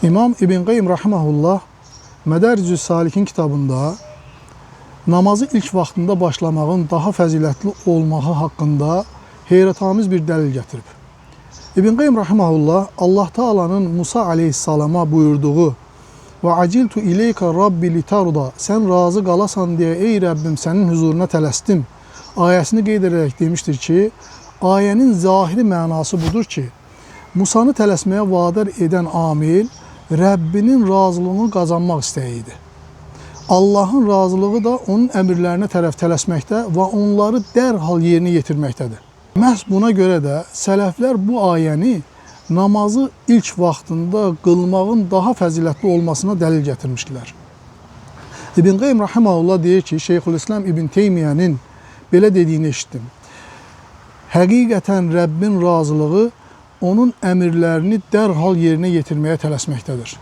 İmam İbn Qayyim rahimehullah Mədaricü's Salikin kitabında namazı ilk vaxtında başlamağın daha fəzilətli olmağı haqqında heyrətamiz bir dəlil gətirib. İbn Qayyim rahimehullah Allah Taala'nın Musa aleyhissalama buyurduğu və aciltu ileyka rabbi litarda, sən razı qalasan deyə ey Rəbbim sənin huzuruna tələsdim ayəsini qeyd edərək demişdir ki, ayənin zahiri mənası budur ki, Musanı tələsməyə vadar edən amil Rəbbinin razılığını qazanmaq istəyi idi. Allahın razılığı da onun əmrlərinə tərəf tələsməkdə və onları dərhal yerinə yetirməkdədir. Məhz buna görə də sələflər bu ayəni namazı ilk vaxtında qılmağın daha fəzilətli olmasına dəlil gətirmişdilər. İbn Qayyim rahimehullah deyir ki, Şeyxülislam İbn Teymiyənin belə dediyini eşitdim. Həqiqətən Rəbbin razılığı onun əmrlərini dərhal yerinə yetirməyə tələsməkdədir.